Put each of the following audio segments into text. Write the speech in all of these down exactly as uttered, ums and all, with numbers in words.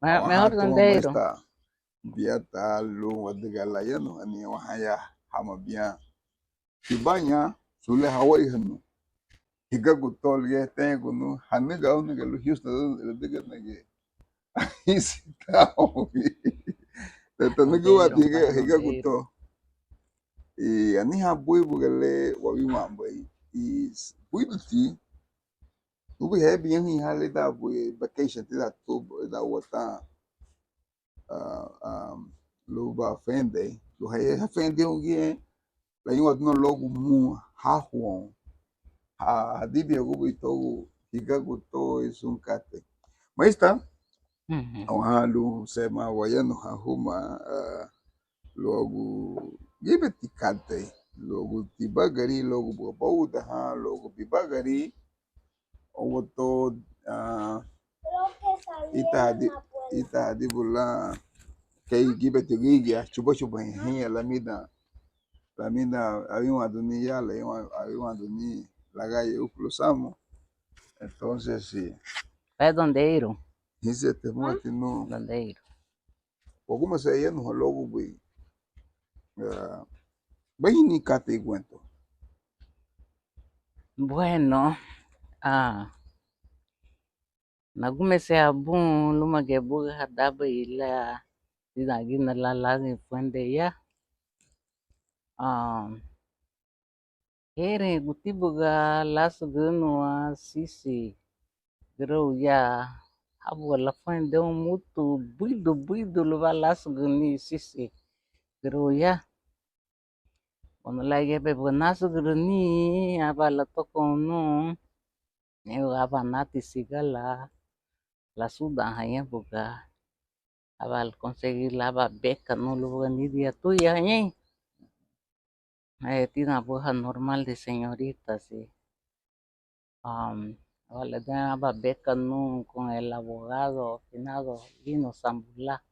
Mejor donde ira. Biata lun wadüga lan ayanuhani, wahaya hama bián. Hibaña, sun le hawarihanu. Higagu to ligía heteñagun, hanüga óunaga lun Houston ladüga nagi. Ahínsiñeti. Tanügǘwati higagu to. Anihán buíbuga le wawinwanbei. Buíduti, lubéi hayabi ñahiña ha lidan bui vacation tidan tubu, lidan uá tan, lubá fendei, lun hayaha fendei houn giñe, lañuaduna luagu múa, hahuoun, hadibiagubei tuagu higagu to, sun katei. Maista, awahán lun sema wayanuha huma luagu gíbeti katei, luagu tibagari, luagu buga bóudahan, luagu bibagari, owoto, ítahadi, ítahadibu lan kei gíbeti gürigia, chubachubahiña lamidan, lamidan awinwanduni ya, lamidan awinwanduni lagaye úfulu samu. Entonces, sí. Hínsiñeti, muati nun. Wagumesei ayanuha luagu bui, beinhin katei guentó. Bueno, nagumeseha bun lúmagiñe buga hadanbei lan tidan gina lan lázin fendei ya. Hénrenguti buga lásügürüniwa sisi gürüya, ha buga lafurendeirun mutu buidu buidu lubá lásügürüni sisi gürüya. Bueno, ligía bei buga násügürüni, aba latokoun nun, ñein buga aba nati sigala, lasudanhaña buga, aba konsegir lan aban beka nun lun buga nídin atuyahañein. Tidan buga normal de señoritas, aba ladüga aban beka nun con el abogado afinado Lino Sambulá.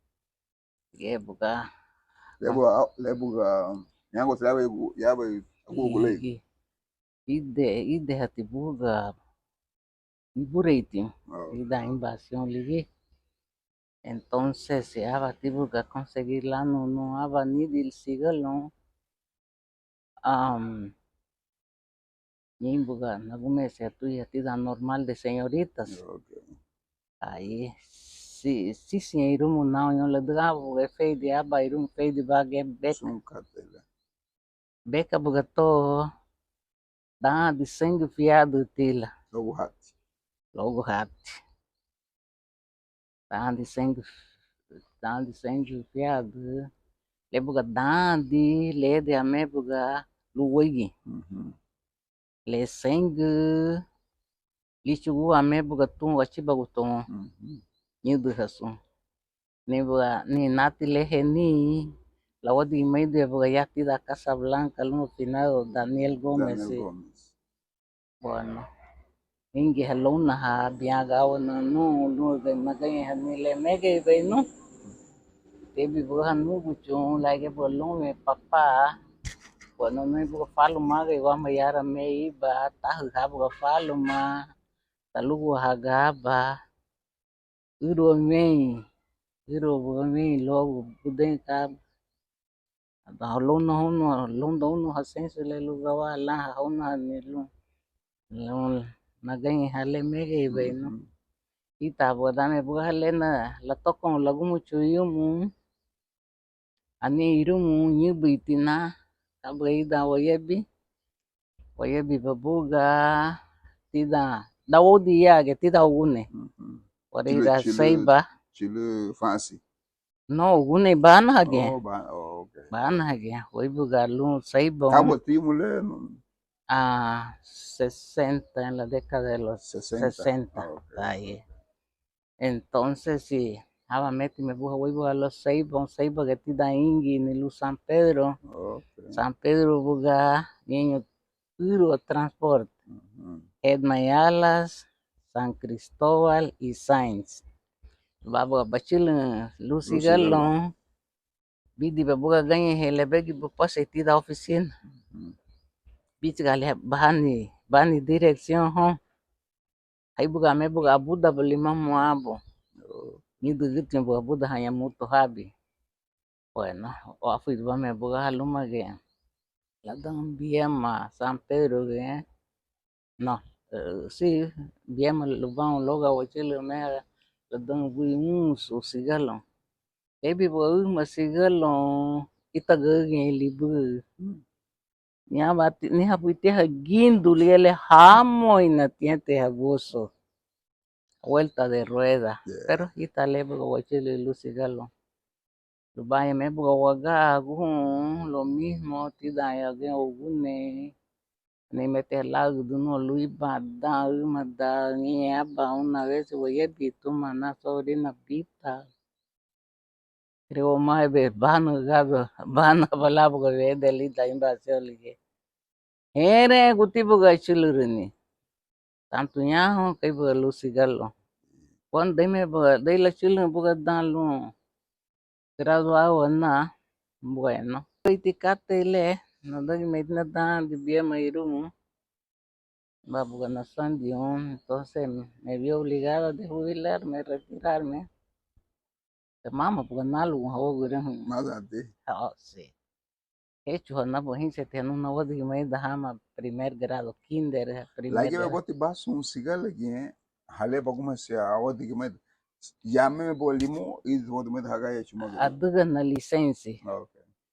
Ligía buga, ligía buga, ligía buga ñaguati yabei, yabei agugulei. Ide, idehati buga nibureintiñu lidan invasión ligía. Entonces, ábati buga conseguir lánunu aban nídin sigalun, ñein buga nagumesei atuya tidan normal de señoritas. Ai, sí, sí, sin irumu nau ñoun ladüga buga efeidi aban irumu, feidi ba ge beka. Beka buga to, dan di seingü fiadu tila. Luagu hati. Luagu hati. Dan di seingü, dan di seingü fiadu. Le buga dan di, le di ame buga luweigi. Le seingü líchugun ame buga tun wachibagu tun ñüdüha sun. Ni buga, ni nati le heni, lawadigimeidun buga ya tidan Casa Blanca luma afinado Daniel Gómez. Bueno, ñéingiñe lóunahan bián gawana nun, lun nagañeihani le mégeibei nun. Tibi buga núguchu, ligía buga lounwen papá. Bueno, nai buga fáluma agei wama yara me iba, táhüha buga fáluma, taluguahaga aban. Ürüwa wein, ürüwa buga wein luagu budenka. Lóunahoun, lóundahoun haseinsu le lun gawara lan hahóunahani lun, lun nagañeiha le mégeibei nun. Ítara buga danme buga ha le latokoun lagumuchun yumu. Ani irumu ñǘbintina, ka buga idan wayabin, wayabinba buga tidan, dan woudin yagiñe tidan ugunein. Wareira Seiba. Chülü fansi. No, ugunein banahagiñe. Banahagiñe, wéibuga lun Seiba. Ka buga timu le? Ah, sesenta, en la década de los sesenta. Sesenta. Ai. Entonces, sí, aban métima buga wéibuga lun Seiba, Seiba giñe tidan ingini lun San Pedro. San Pedro buga ñeinñoun ürüwa transporte. Edmay Alas, San Cristóbal y Sainz. Ba buga bachülün lun Sigalon. Bídiba buga gañeiha lebegi bupasei tidan oficina. Bíchiga le bani, bani dirección houn. Héibuga me buga abudaba limamu abu. ñǘdügütiña buga budahaña mutu habi. Bueno, áfuridubame buga ha lúmagiñe ladaün biama San Pedro giñe. No, sí, biama lubáña luagu wachülürün meha ladaün buri unsu sigaloun. Ebi buga üma sigaloun, ítagügüñein libügü. Ñabati, niha buiti hagindu ligía le hamoinatiña ti hagusu. Vuelta de rueda. Pero ítara le buga wachülürün lun sigaloun. Lubáña me buga wagaagun lo mismo, tídangiñe ugunei, animeti lágüdünu luriban dan, üma dan, ñein aban una vez wayabin tuma nan sobrina Bita. Kiri wamá ebe bana gado, bana balabuga wede lidan invasion ligía. Hénrenguti buga achülürüni. Tanto ñahoun kei buga lun sigaloun. Bueno, deime buga, dei lachülürün buga dan lun graduado nan, bueno. Buiti katei le, nadügümeina dan di biama irumu. Ba buga nasandiun, entonces me vi obligada de jubilarme, retirarme. Te mama buga nálugun hawagu irahüñü. Mada de. Oh, sí. Hechuha nabu hínsiñeti hanu nawadigimaridan hama primer grado, kinder, primer grado. Lagime boti basun sigalagiñe, hale bagumasi awadigimaridan. Yameme buga limu, idu wadigimaridan hagaya chumagü. Adügana lisensi. Ok.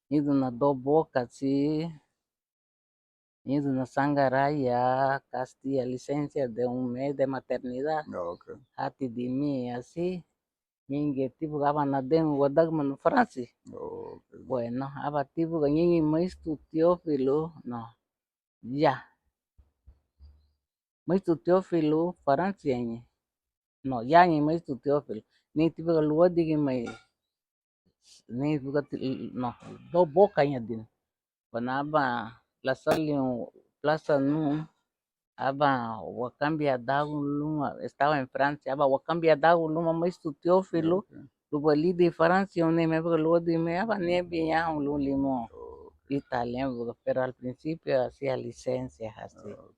Iduna do boka si. Ñein duna sangaraya, casi a licencia de un mes de maternidad. Ah, ok. Hati dimí así, ñéingiñeti buga aban nadeirun wadagimanu Faransi. Ah, ok. Bueno, ábati buga ñéingiñe maestro Teófilo, no, ya. Maestro Teófilo Faransiñein. No, yañein maestro Teófilo. Ñéinti buga luwadigimari, ñéinti buga ti, no, do bokañadina. Bueno, aban lasaliun plaza nun, aban wakanbiadagun luma, estaba en Francia, aban wakanbiadagun luma maestro Teófilo, ok, lubá lidin Faransiñein, me buga luwadigimari, aban niabin ñahoun lun limoun. Ok. Italiano buga, pero al principio hacía licencia, así. Ah, ok.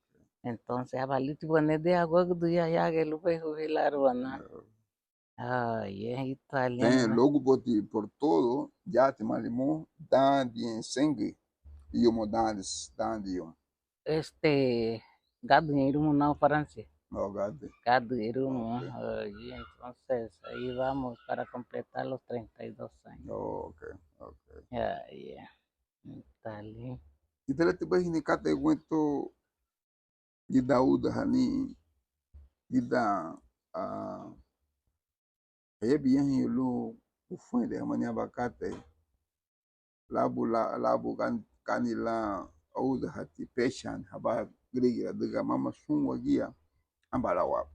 Entonces, aban liti buga nederagüdüya ya, ya que lubéi jubilar buga nan. Ah. Ay, italiano. Ten, luagu buiti por todo, ya ti malimu, dan di en sengü, yumu dan di, dan di yumu. Este, gadu irumu nau Faransi. Oh, gadu. Gadu irumu, ok, ay, entonces, ahí vamos para completar los treinta y dos años. Oh, ok, ok. Ya, ya. Itali. Itali ti bahini kata guentu Lidan údahani, lidan, ah, ayabiñahiñu lun ufuende hamani aban katei, labu, la-, labu gan-, gani lan óudahati péchani haba gürigia ladüga mama sun wagía, aba lan wabu.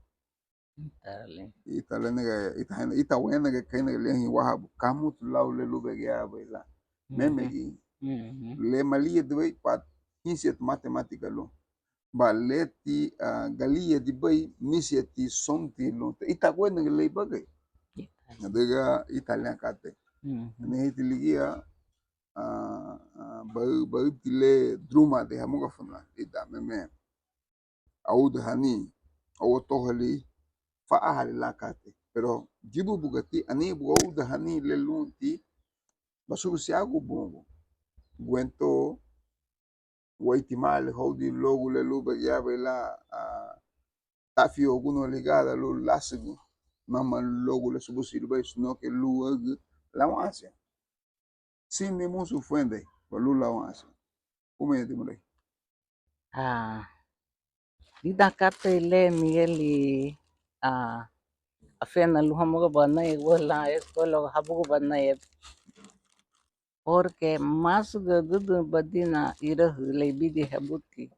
Ítara le. Ítara le nege, ítara, ítara wénege, kei nege liña wahabu, ka mutu lau le lubegea bei lan. Meme gi. Le maliyedibei pat, hínsiñeti matemática lun. Ba leti, ah, galiyedibei, mínsiñeti sonti lun. Te ítara wénege lei bagei. Ladüga ítara liña katei. Aniheinti ligía, ah, ah, ba-, baüti le druma de hamuga funa. Ítara meme. Óudahani, óuatóhali, fáhali lan katei. Pero yibu bugati, anihein buga óudahani le lunti basubusi agu bungu. Guentó, wéitimale houdin luagu le lubei yabei lan, ah, tafiagunu ligada lun lásügü, mama luagu le subusi lubéi, sino que luagu lawansiña. Sin ni musu fuende, ba lun lawansiña. Fumeña dimurei. Ah, lidan katei le Migueli, ah, afena lun hamuga banaye, wala escuela habugu banaye. Porque másügüdün badina irahü le ibidiñe habuti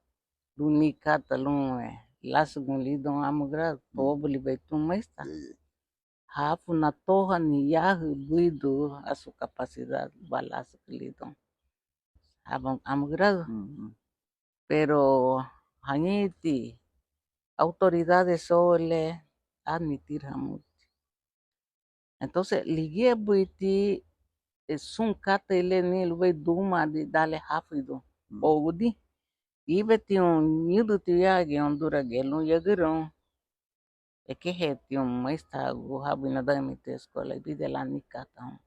lun ni kata lun, eh, lásügün lidoun amu gradu, to wabulibei tun maestra. Hafu natohani yahü buidu a su capacidad ba lásügü lidoun amu gradu. Pero hañeiti autoridades só le admitir hamuti. Entonces ligía buiti, eh, sun katei le ni lubéi dumadi dan le háfuridun. Ogudi. Gíbetiña ñǘdüntiña ya giñe Honduras giñe lun yagüroun. Ekehetiña maístahagu habu inadaimiti eskuela, ibidiñe lan ni kata houn.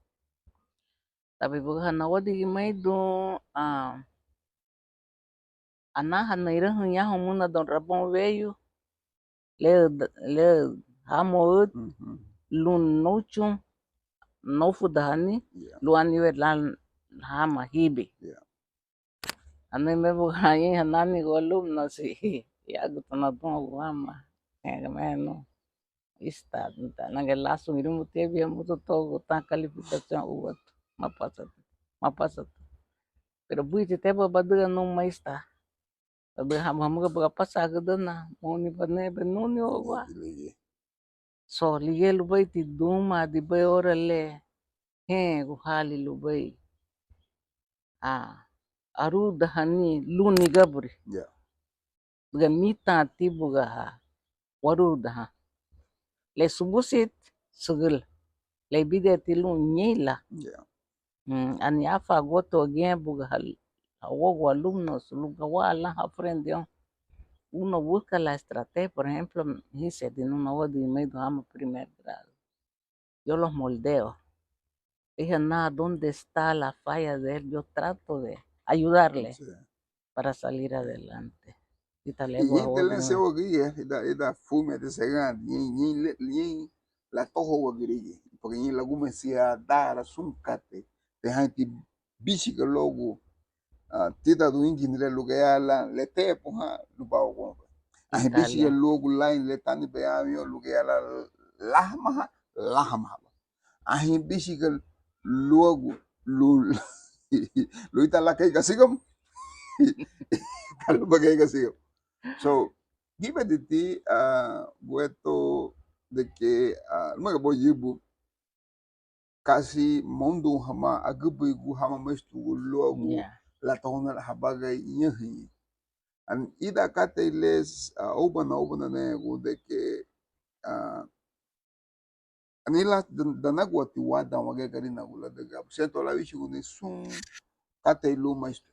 Tabei buga ha nawadigimeidun, ah, anahana irahüñü houn múnadaun rabon weyu, le, le hamout, lun nouchun, noufudahani, lun aniwe lan hama hibei. Anügüme buga ñeinha nánigu alumnos, yagüta nadúnwagu hama, menu, ista, nage lasu irumuti, ebia mutu togu tan calificación uwatu, mapasatu, mapasatu. Pero buiti te buga badüga nun maísta. Badüga hamuga buga pasagüdüna, mouni banebe nuni wagua. So, ligía lubeiti duma dibei ora le, héenguhali lubei, ah, arudahani lun nigaburi. Buga mitan ti buga ha warudahan. Le subusiti sügüla. Le ibidiñeti lun ñein lan. Mm, ani áfaaguatu giñe buga ha, ha uagu alumnos lun gawara lan hafurendeirun. Uno busca la estrategia, por ejemplo, hínsiñeti nun nawadigimeidun hama primer grado. Yo los moldeo. Ella nada, ¿dónde está la falla de él? Yo trato de ayudarle para salir adelante. Ítara le, ítara le, ida, ida furumiñeti según, ñein, ñein le, ñein latohouga gürigia, porque ñein lagumeseha dara sun katei, te hañati bíchiga luagu, ah, tídangiñe le lun gayara lan letebuhan lubá wagunbei. Anhein bíchiga luagu lain le tánibei año lun gayara lan láhamaha, láhamahaba. Anhein bíchiga luagu lun, lun ítara lan kei gasigamu, ítara lan kei gasigamu. So, gíbeti, ah, guentó de que, ah, lúmagiñe buga yübü, kasi moundun hamá agübürigu hama mestu luagu latohounahan habagari ñühüñü. Ani ida katei le, ah, óubana, óubana nariñagun de que, ah, ani lan dan-, danaguati wadan wagía Garinagu ladüga busentina lan wíchuguni sun katei lun mestu.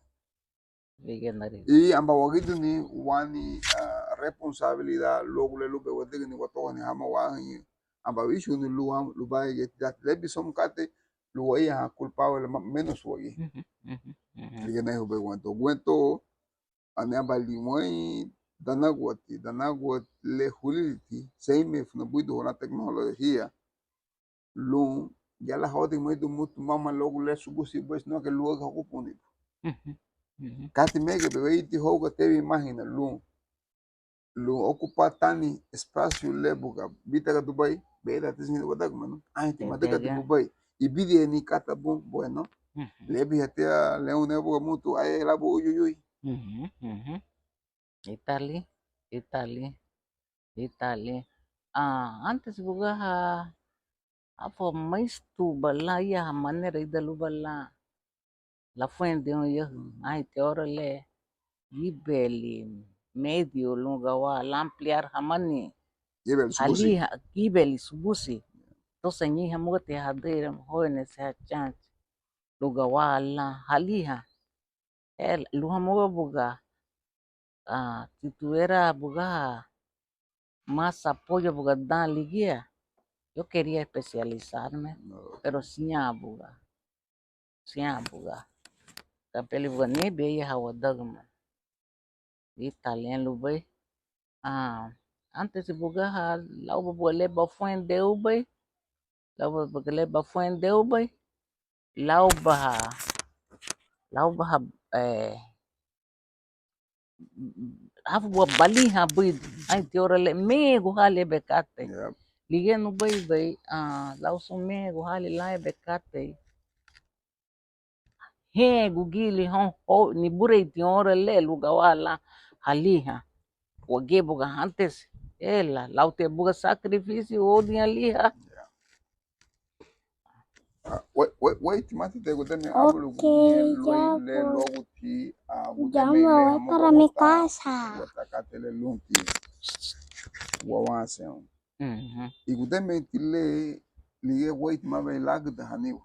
Ligía nariñagun. Y amba wagiduni wani, ah, responsabilidad luagu le lunbei wadügüni watohani hama wahüñü. Amba wíchuguni lun, lubaragiñe ti dan lebin somu katei lun wariha culpable ma-, menos wagía. Ligía nariñahubei guentó, guentó, ani aban liwañein danaguati, danaguati le huliliti, seime funa buidu houn lan tecnología, lun ya lan hawadigimeidun mutu mama luagu le subudi bubéi, sino que luagu hagupunibu. Katei mégeibei, wéiriti hóuga tewe imágina lun, lun ocupar tani espacio le buga bítaga dubéi, béyedati siñati wadagimanu, anheinti madügati bubéi, ibidiñe ni kata bun, bueno, le bihatia leun ne buga mutu, ay, labu uyuyui. Ítali, ítali, ítali. Ah, antes buga ha, hafa maistuba lan, iyaha manera ida luba lan lafurendeirun yahü. Anheinti oura le gíbeli medio lun gawara lan ampliar hamani. Gíbeli subusi. Haliha, gíbeli subusi. Entonces ñein hamuga ti hadüira jóvenes ha chance lun gawara lan haliha. Eh, lun hamuga buga, ah, si tuviera buga más apoyo buga dan ligía, yo quería especializarme, pero siñá buga, siñá buga. Kapeli buga nibi ayaha wadagimanu. Ítali lubéi. Ah, antes buga ha, lauba buga le bafurendeirubei, lauba buga le bafurendeirubei, lauba ha, lauba ha, eh, hafu buga baliihan buidu, anheinti oura le ménrenguhali yebe katei. Ligía nubeibei, ah, lau sun ménrenguhali lan yebe katei. Héngugili houn, houn, nibureinti oura le lun gawara lan haliihan. Wagía buga antes, ela, lau tia buga sacrificio, ódiña liha. Ah, wéi, wéi, wéitimati te gudeme, ok, ábulugu ñein luéi le luaguti, ah, gudeme, ya me voy para mi casa. Guata katei le lunti wawanserun. Ujú. I gudemeti le, ligía wéitimabei lágüdahaniwa.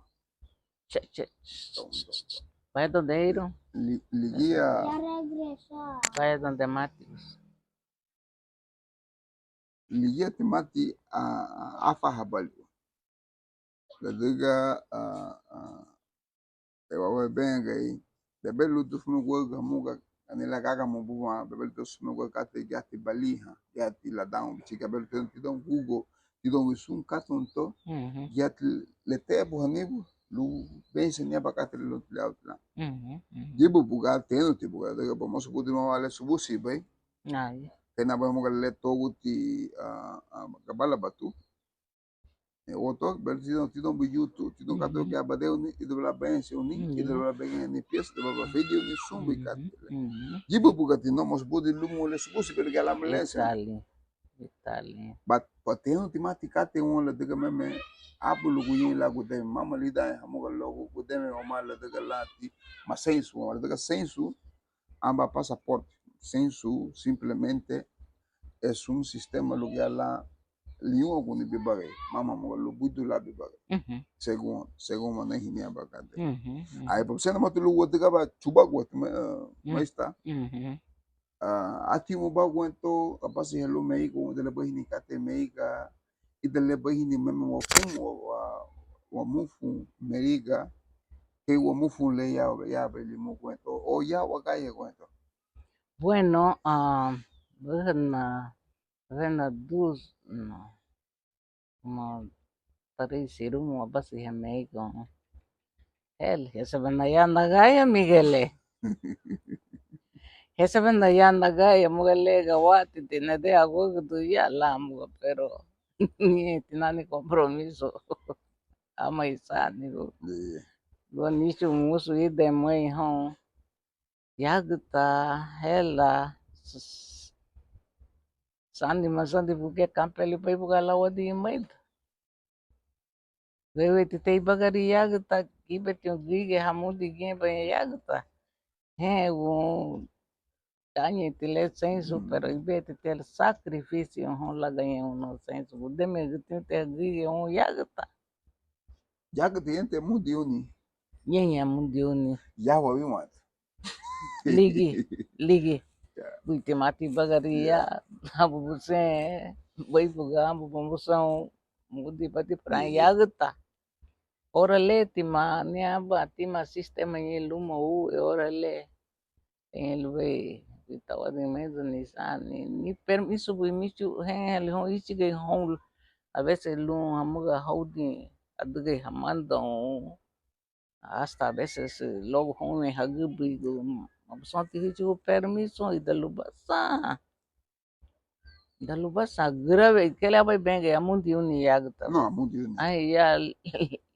Che, che. Vaya donde Eiro. Li-, ligía. Ya regresó. Vaya donde Matis. ligíatimati, a, a, afahabaliwa. Ladüga, a, a, ewawa bengei, bebelun dufumiñeguarügü hamuga, anila gagamubuwa, bebelun dufumiñeguarügü katei giati baliihan, giati ladan bichi, bebelun tidoun Google, tidoun sun katei to, giati letebuhanibu lun bense ni aban katei le lunti le auti lan. Gibu buga, tenu ti buga, ladüga ba mosu budi mama le subusibei. Kei naba hamuga le toguti, a, a, gabalabatu. E, oto, bel tidoun, tidoun buyutu, tidoun katei ke abadeuni, ida bala benseuni, ida bala begeni pies, ida bala fidiuni, sun bui katei le. Gibu buga ti no mosu budi lumoun le subusibei ligía lan melense. Itali, itali. But, but tenu timati katei woun ladüga meme, abu luguyin la gudeme, mama lidan hamuga luagu gudeme wamá ladüga lanti, ma seinsu, ladüga seinsu, aban pasaporte. Seinsu simplemente es un sistema lun gayara lan liñuaguni bibagari, mama hamuga lun buidu lan bibagari. Según, según manehini aban katei. Ai, pues, busén namati lun wadügaba chubagua, maestra. A, atimu ba guentó, abasi helú Mériga, ida le barihini katei Mériga, ida le barihini meme wafumu, wa, wa, wamufu Mériga, kei wamufu le ya, ya beli mu guentó, o ya wagaya guentó. Bueno, a, barihana, barihana dus, no. Mo tarisi rumu abasi hemeigo. Heli, hesebena ya nagaya, Miguele. Hesebena ya nagaya, muga le gawati ti nede aguagudu ya lamuga, pero ni tinani compromiso. Ama isani gu. Gu nichu musu ide mei hon. Yagüta, hela, s-, s-, sandi masandi bugia kampeli bei buga la wadi maidu. Wewe ti te ibagari yagüta, gibeti gürigia hamudi giñe bei yagüta. He, gu, gañe ti le seinsu, pero ibeti te sacrificio hon la gañe uno seinsu. Gudeme güti te gürigia hon yagüta. Yagüta yente mudiuni. Ñeñe mudiuni. Yawa wimati. Ligi, ligi. Buiti mati bagaria, abu busén, baibuga, abu bambusan, mudi bati pran yagüta. Ora le tima, ni aba tima sistema ñe luma u, e ora le. Ñe lubei, ita wadi medu ni sani, ni permiso bui michu, hen, hali hon, ichigei hon, a veces lun, hamuga haudi, adügei hamandan, Hasta a veces, eh, luagu hounwen hagübürigu, mabusenti híchugun permiso, ida luba san, ida luba san, grave, kei le aban ibengei, amundi uni yagüta. No, amundi uni. Ai, ya,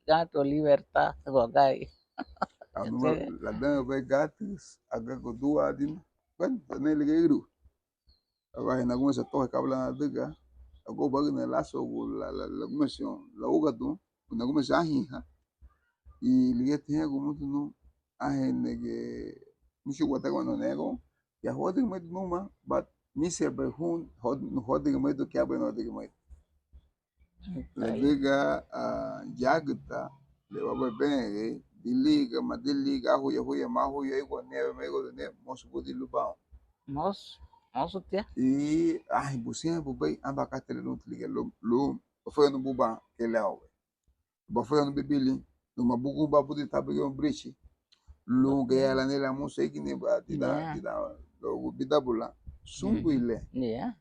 gato libertad, wagai. Anu, ladan bei gatis, agagu duadina. Bueno, tane ligeiru. Aba, nagumesa tohe kabla nadüga, ago bagüna lasogu, la, la, lagumesion, laugadun, nagumesa ahiha. I ligeti hegu mutu nu, ahe nege, musu guataga no nego, ya hodig medu numa, but misia be hun, hod-, hodig medu kia be no hodig medu. Ladüga, ah, yagüta, le baba bengei, diliga, ma diliga, ahuya, huya, ma ahuya, igua, nieve, ma igua, ne, mosu budi lubau. Mosu, mosu tia. I, ai, busiña bubei, amba katele lun tiliga, lun, lun, bafayanu buba, kele awe. Bafayanu bibili, luma bugu ba budi tabu yo brichi. Lun gaya la nela mosu igini ba, tida, tida, luagu bidabula. Sumbu ile. Yeah.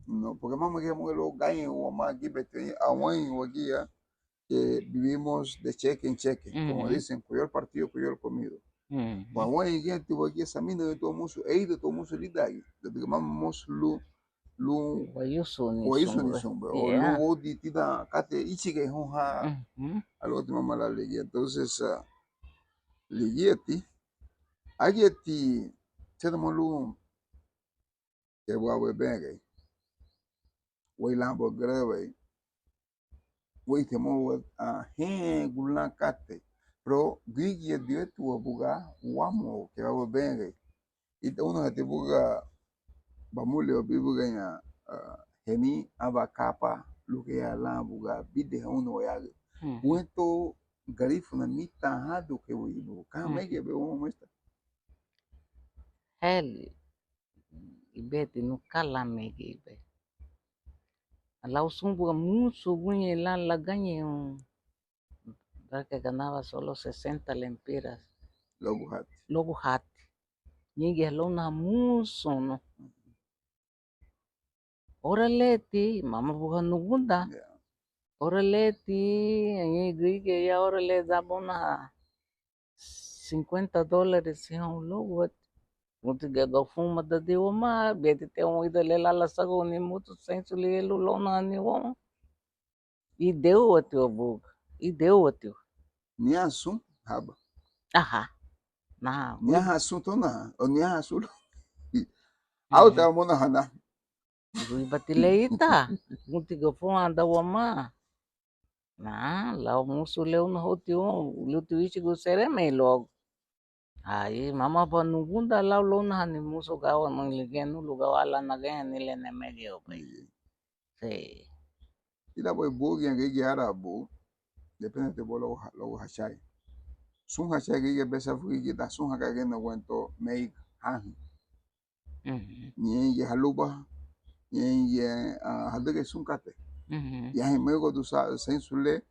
No, porque mama que mujer lo gañe o ma gibete, awen wagia, que vivimos de cheque en cheque, como dicen, cuyo el partido, cuyo el comido. Pues awen gigante wagia, samina de todo musu, eida todo musu lidagi. De que mama mos lu, lu, wayusu ni sumbe. O lu wodi tida kate ichige honha. Algo te mama la legi. Entonces, ah, legi ati, agi ati, te damo lu, ke wawe bengei. Wei lambo grevei. Wei te mo, ah, hen gulan kate. Pero gürigia dietu wa buga, wamo, ke wawe bengei. Ita uno hati buga, bamuli o bibuga ya, ah, heni aba kapa, luke ya lan buga, bide ha uno wa yagi. Guento garifu na mita hadu ke wei buga. Ka mege be uno muestra. Heli. Ibeti nu kala megi ibe. lau sun buga murusun uguñe lan lagañeirun, porque ganaba solo sesenta lempiras luagu hati. Luagu hati. Ñéingiñe lóunaha murusun nun. Ora leti, mama buga nugundan. Ya. Ora leti, añahein gürigia ya ora le dan bóunaha cincuenta dólares houn luagu. Mutu giñe gafunmadadi wamá, bieti te woun ida le lan lasaguni mutu seinsu ligía lun lóunahani woun. Idewatiwa buga, idewatiwa. Niha sun haba. Aha. Na, niha sun to na, o niha sun. Au ta mona hana. Buibati le ita. Muti gafunmada wamá. Na, lau murusun le unahóuti woun, lunti wíchugun seremei luagu. Ai, mama buga nugundan lau lóunahani murusun gawa nun ligía nun lun gawa lan nagañeihani le nemegeirubei. Sei. Ida boi bugia gürigia árabu, depende te bo luagu ha-, luagu hachai. Sun hachai gürigia besefugigiñe dan sun hagagena guentó meiga hanhü. Ñéingiñe halubaha, ñéingiñe, ah, hadügei sun katei. Yahein meiguadun sa-, seinsu le,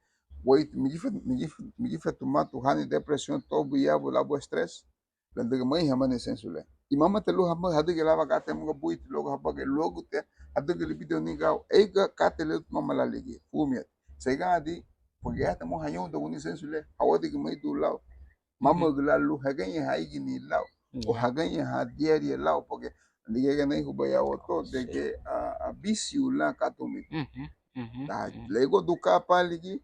wéitu, migife-, migife-, migifetumatu hani depresión to bun yabu labu estrés. Ladüga maiha mani seinsu le. I mama te lun hama hadügei laban katei hamuga buiti luagu habagari luagu te hadügei libidiña ni gau. Eiga katei le mama lan ligía. Furumiñeti. Seigadi, porque ya te mo hañoundaguni seinsu le. Hawadigi maidun lau. Mama güla lun hagañeiha éigini lau. O hagañeiha diaria lau. Porque ligía gana ihuba ya otó de que a, a vício lan katei mi. Lego duka pa ligi.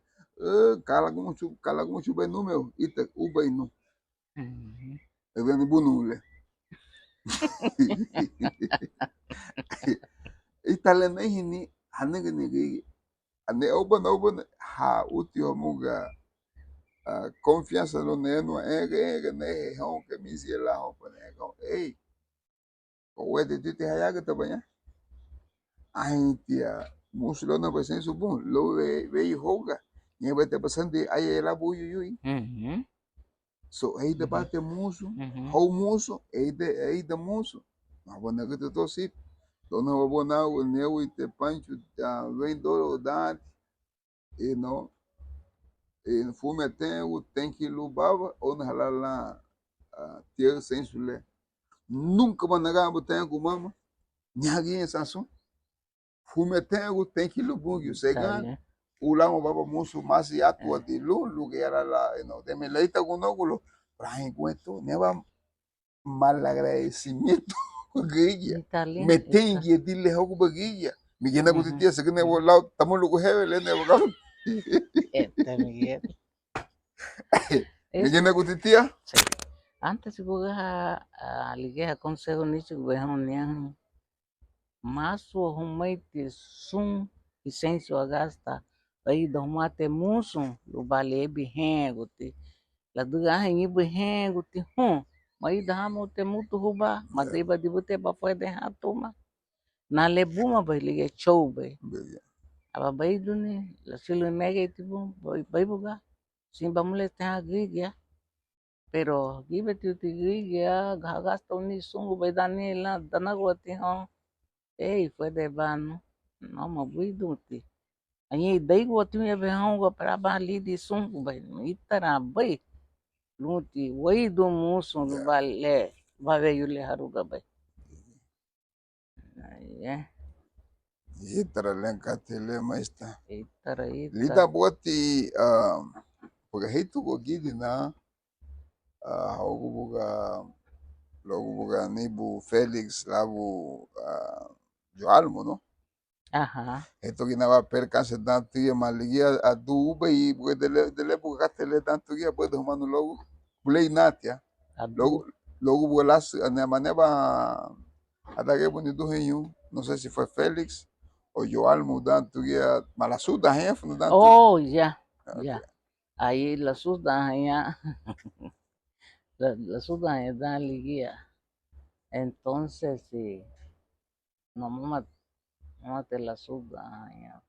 Kalaguchu, kalaguchu bai numeu. Ita, ubai nu. Ebeni bunu le. Ítara le neihini hanügüni gürigia. Ani aubana, aubana ha uti hamuga, ah, confianza lo nenu ege, ege, nehe hon ke misi la hon pane hon. Ei. Ko wede diti hayagüta baña. Ai tia, musu lo na basensu bun, lo ve, ve hoga. Ñe bete basandi aya la bu yuyui. So, eida bate musu, hau musu, eida, eida musu. Ma bona gete to si. Dona wa bona wa newi te panchu, ah, ven doro dan. E no, e fume tengu, tenki lu baba, ona halala, ah, tia sensu le. Nunca ma naga bu tengu mama. Nyagi en sansu. Fume tengu, tenki lu Bungiu. Segan, ulama baba musu masi atuati lu, lu gera la, no, deme leita gunogulo. Rahin guentu, neba mal agradecimiento. Gürigia. Metengia dile hogu ba gürigia. Migena gutitia, segene bo lau, tamu lugu hewe, lene bo gau. Eta, Miguel. Migena gutitia. Antes buga, ah, ligeha consejo nichu gubehon nian. Masu humeiti sun hisensu agasta, aida humate musu, lubali ebi henguti. Ladüga ahe ñibui henguti hun, maida hamute mutu huba, madeiba dibute bafuede hatuma. Na le buma bai ligia chou bai. Aba baiduni, lasilu megeiti bu, bai, bai buga. Sin bamule te ha gürigia. Pero gíbetiuti gürigia, hagasta uni sungu bai dani la, danaguati hon. Ei, fuede banu. No, ma buidunti. Añi daiguati uña be hon gua para ba lidi sungu bai. Itara bai. Lunti, waidu musu, ba le, ba veyu le haruga bai. Ítara le katei le maista. Ítara, ítara. Lida buati, ah, buga heitu gua gidina, ah, haugu buga, luagu buga nibu Félix, labu, ah, Joalmo, no? Aha. Heitu gina ba percance dan tuya ma ligia adu ubei, buga dele, dele buga katei le dan tuya, buga de humanu luagu, bulei natia. Luagu, luagu buga lasu, ane, maneba, Adagibu niduheñu, no sé si fue Félix o Joalmo dan tuguya, ma lasudahaña funa dan tuguya. Oh, ya, ya. Ahí lasudahaña. La, lasudahaña dan ligía. Entonces, sí. No, mama, mama te lasudahaña.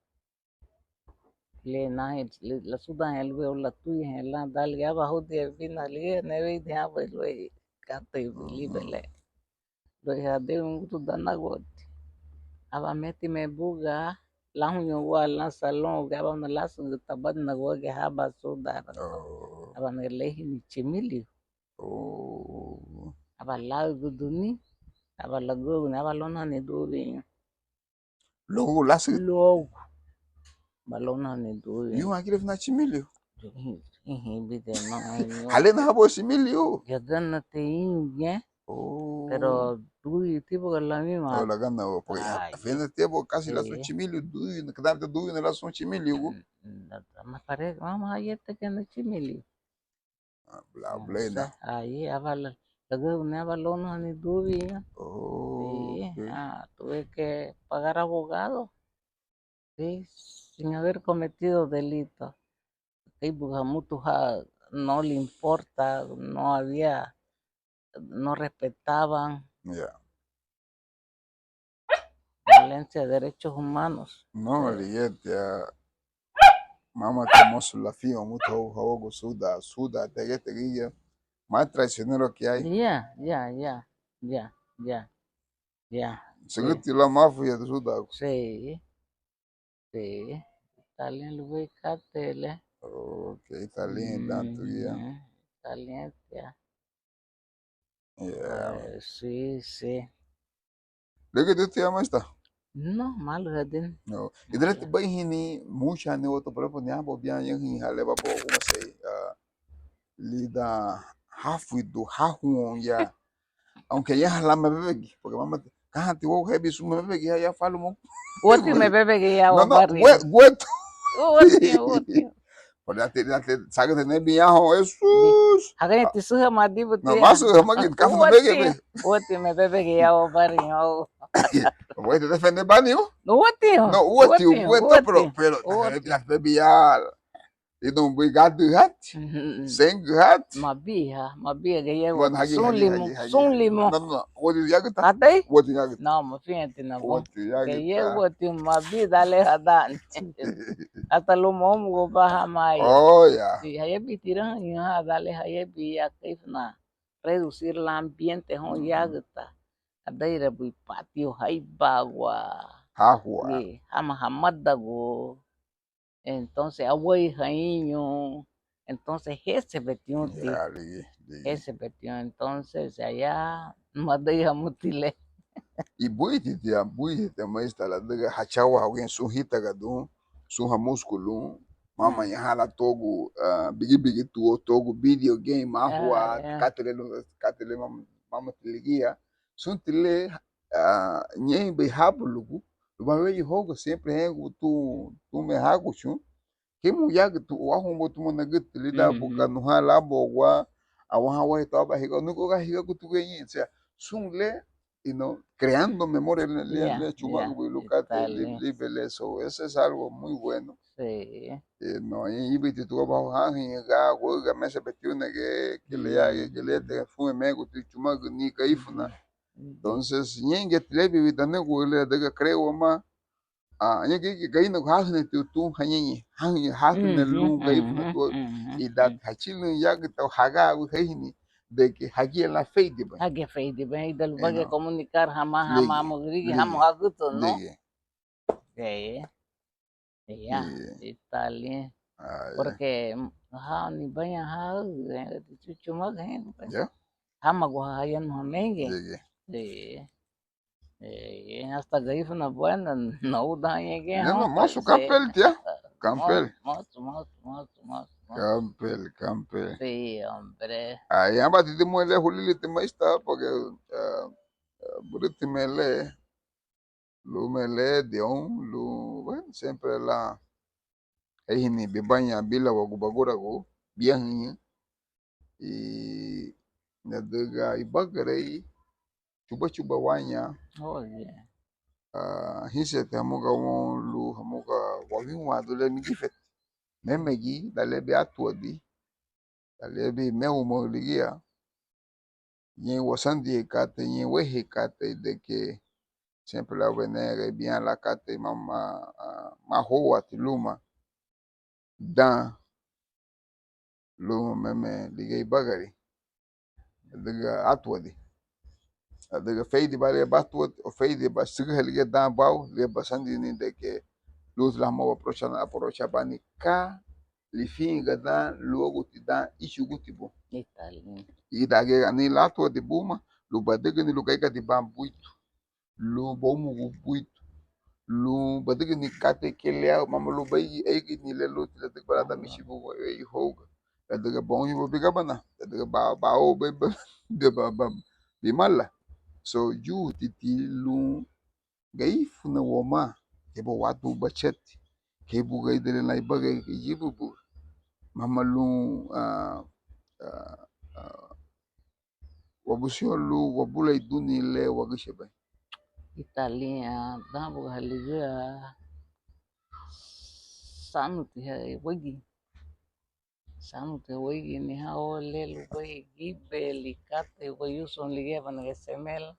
Le nahe, le, lasudahaña lubéi o latuyahaña lan dan ligía, aba hudia bina ligía, newe idi haba lubéi katei libe le. Lubéi hadeu mutu danaguati. Aba metime buga, láhuñu wagía lan salón, aba lásügüra tabadinaguagia haba súdaragu. Oh. Aba larihini Chimiliu. Oh. Aba láügüdüni, aba lagüeiruni, aba lóunahani dúbiñu. Luagu lásügü. Luagu. Aba lóunahani dúbiñu. Ñuagili funa Chimiliu. Halíana habo Chimiliu. Yaganati iñugiñe. Oh. Pero dúbiñu tibuga lamima. Oh, lagana, porque afinda tiempo casi lasu Chimiliu, dúbiñu, cada vez dúbiñu lasu Chimiliu. Mama, hayete kena Chimiliu. Blena. Ai, aba lagüeiruni, aba lóunahani dúbiñu. Oh, sí, ok. Ah, tuve que pagar abogado. Sí, sin haber cometido delito. Kei buga mutu ha, no le importa, no había, no respetaban. Ya. Violencia de derechos humanos. No, sí. Ligía tia, mama, te mosu lafiñen mutu hawagu, hawagu suda, suda, te gete gigia, más traicionero que hay. Ya, ya, ya, ya, ya, ya. Según ti la mafia de suda. Sí. Sí, talin lubéi katei le. Ok, talin dan tuya. Talin tia. Yeah. Eh, sí, sí. Lege du tia, maestra. No, malühadin. No. Idere ti baihini mucha ni otro, por ejemplo, ni abo bian yan hin hale babo como se, ah, lidan háfuidu, háhuoun ya. Aunque ya la mebebegi, porque mama, kahanti wau hebi sun mebebegi ya, ya falu mo. Uati mebebegi ya. No, no, uati. Uati, uati. Porque ati, ati, sagü de nebi ya ho, Jesús. Hagani ti suha madibu ti. No, masu hama ki kafu mebebegi. Uati mebebegi ya o bari o. Uati defende bani o. No, uati. No, uati, uati, pero, pero, ya bebi ya. Idun bui gádürahati, sengürahati. Mabiha, mabiha geyegu. Bueno, hagi, sun hagi, limu, hagi, sun hagi, limu. No, no, uati yagüta. Atei? Uati yagüta. No, mafiñeti na bu. Uati yagüta. Geyegu uati mabi dale hadan. Hasta luma umugu baha mai. Oh, ya. Si, hayebi tiraha, ya, dale hayebi ya, kei funa reducir el ambiente houn yagüta. Adeira bui patio haibagua. Hahua. Ye, hama hamadagu. Entonces, aweiha iñu, entonces, hesebetiñu ti. Ya, ligía, ligía. Hesebetiñu, entonces, ya, madeiha muti le. Y buiti tia, buiti tia, maestra, ladüga hachawahaguñein sun hitagadun, sun hamuskulun, mama ñaha la tuagu, ah, bigibigi tuo, tuagu video game, mahua, ah, ya, katei le, katei le mama, mama ti ligía, sunti le, ah, ñeinbei hábulugu, lubá weyu hogu, siempre héngu tun, tun meha háguchun, kei mu yagütu, wahuma tuma nagütü, lidan buga nuha labogua, awaha wahi to aba higa, nugu ga higa gutu ga ñi, o sea, sun le, you know, creando memoria le, le, ya, le, ya, chumagu bui lun katei, li, libe le, so, eso es algo muy bueno. Sí. Eh, no, y, y biti tu aba hahiña ga, guga mesa betiuna ge, que le ya, que le te fue megu tu chumagu ni kaifuna. Entonces, ñeingiñe ti lebi vida negu le daga creo ma, ah, ñeingiñe gaina hahüne ti tun hañeñe, hahüne, hahüne lun gaifuna tu, y da hachilun yagüta haga wi haihini, de que hagía la feidibaña. Hagía feidibaña, y da lubagia comunicar hama, hama, mo grigi, hama hagüto, ¿no? Ligía. Eh, ya, y tal, eh. Porque, mm, ha, ni baña ha, eh, chuchumaga, eh, pues. Ya. Hama gua ha, ya no ha mengue. Ligía. Eh, eh, hasta gaifuna buena, no da, eh, que, ya, no, mosu, campel, tia. Campel. Mosu, mosu, mosu, mosu, mosu. Campel, campel. Sí, hombre. Ay, amba ti muele hulili te maestra, porque, ah, ah, buriti mele. Lun meledion, lun, bueno, siempre la, éihini bibaña bila wagu baguragu, biahiñü, y nadüga ibagarei, chuba chuba waña. Oh, yeah. Ah, hínsiñeti hamuga woun lun, hamuga wawinwandun le migifeti. Memegi, dan liabin átuadi, dan liabin meumaü ligía. Ñein wasandihei katei, ñein weihei katei, de que siempre la weneega bián lan katei mama, ah, mahóuati luma dan luma meme ligía ibagari. Ladüga átuadi. Ladüga féridiba le bátuati, o féridiba sügüha ligía dan bau, ligía basandihini de que lun lámuga aprovechar, aprovechar bani ka lifiñga dan luaguti dan íchuguti bun. Ítara liña. Ídangiñe ani látuadi buma lun badügüni lun géigati ban buidu, lun bóumugu buidu, lun badügüni katei kei le au, mama lun beigi éigini le lunti ladügba lan dan michibugua wéyu hóuga, ladüga bóunwenbu bigabana, ladüga ba, ba, ba, bimala. So, yutiti lun Garifuna wamá, kei buga wátu bachati, kei buga ida liña lan ibagari yibubu, mama lun, ah, ah, ah, wabusión lun wabulaiduni le wagüchabaña. Ítara liña dan buga ha ligía sanuti ha wéigin. Sanuti ha wéigin, anihán le lubéi gíbeli katei wayusurun ligíaba nege semela,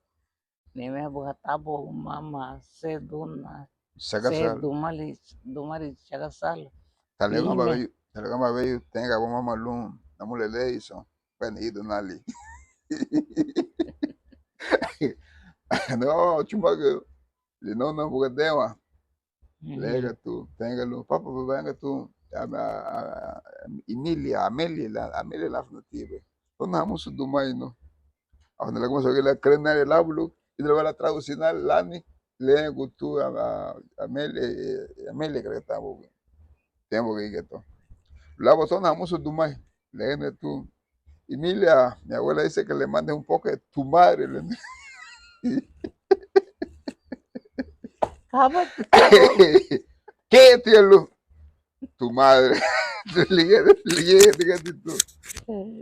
neme buga tabu mama seduna, sedumari, dumari chagasalu. Talegamba weyu, talegamba weyu, tenga bu mama lun namule le iso. Bueno, idu nali. No, chumagu, linona buga dewa. Léga tu, tenga lun, papa, venga tu, a, a, a, Emilia, Amelia, la, Amelia la funa tibe. Tona hamusu dumai no. Ahona la como se ve la creen nale labulu, y la va la traducir nale lani, légu tu, a, a, Amelia, eh, Amelia creo que estamos bien. Tengo que ir que to. Labo tona hamusu dumai, léga tu. Emilia, mi abuela dice que le mandes un poco de tu madre, le. Kaba. ¿Qué, tío Lu? Tu madre. Ligía, ligía, ligía, tú.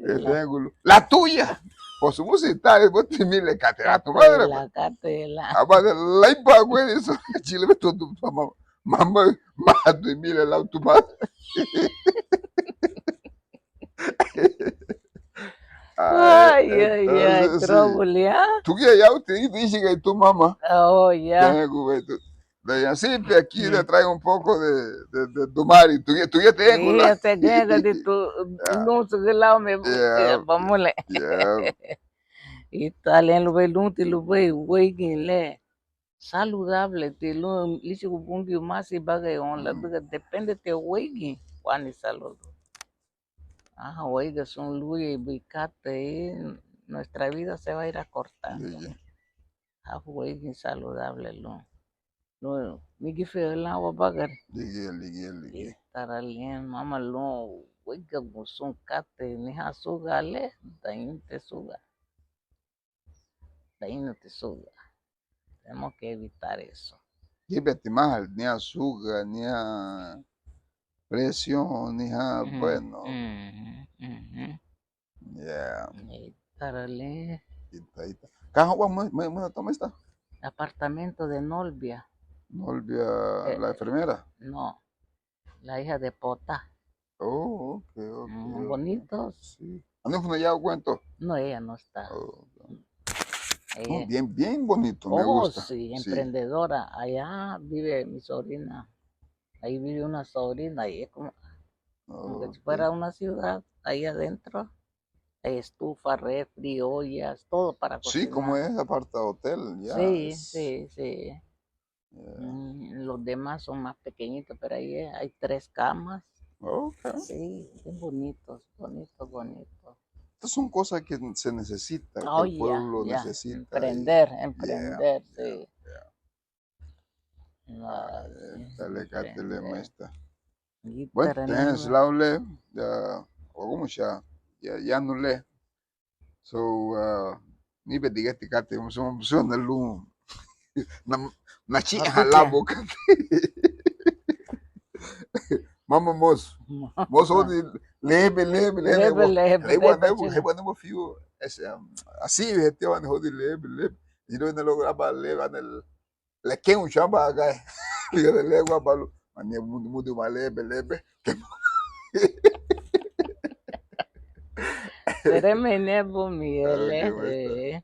El triángulo. La tuya. Por su música, es vos te mil le cate, la tu madre. La cate, la. Aba de la iba, güey, eso. Chile, tú, tu mamá. Mamá, más de mil, la tu madre. Ay, ay, ay, entonces, sí. Trouble, ¿ah? Tuguya ya te dije que tu mamá. Oh, ya. Tengo que ver tu. De así, aquí le traigo un poco de, de, de tu madre. Tuguya, tuguya tengo, ¿no? Tuguya tengo de tu, no sé qué lado me, vamos le. Ítara liña lubéi lunti lubéi wéigin le. Saludable ti lun líchugu Bungiu masi ibagari woun ladüga depende ti wéigin wani saludu. Aha, wéiga sun luya bui katei, nuestra vida se va a ir acortando. Aha, wéigin saludable lun. Lun migifia lan wabagari. Ligía, ligía, ligía. Ítara liña mama lun wéigagun sun katei, anihán suga le, dañuti suga. Dañuti suga. Tenemos que evitar eso. Gíbeti maha, ni azúcar, ni a presión, ni a, bueno. Yeah. Ítara liña. Ita, ita. Ka houn, mu, mu, mu, toma esta. Apartamento de Nolvia. Nolvia, eh, la enfermera. No. La hija de Pota. Oh, ok, ok, ok. Bonitos. Sí. ¿Anufuna ya cuento? No, ella no está. Oh, ok. Muy bien, bien bonito, me gusta. Sí, emprendedora. Allá vive mi sobrina. Ahí vive una sobrina y es como, como que si fuera una ciudad ahí adentro. Hay estufa, refri, ollas, todo para cocinar. Sí, como es aparta hotel, ya. Sí, sí, sí. Los demás son más pequeñitos, pero ahí es, hay tres camas. Ok. Sí, bien bonitos, bonitos, bonitos. Estas son cosas que se necesita, que el pueblo necesita. Emprender, emprender, sí. Dale, cátele, maestra. Bueno, tenemos la ole, ya, o como ya, ya, ya no le. So, ah, nibe digeti katei, vamos a, vamos a lun. Na, na chiha labo katei. Mama mosu. Mosu hodi lebe, lebe, lebe. Lebe, lebe, lebe, lebe, fiu. Así, heti wani hodi lebe, lebe. Iro na logo aba lebe, ana le kemu chamba agai. Liga de lego abalu. Mania mundi, mundi ma lebe, lebe. Sereme nebu mi ele.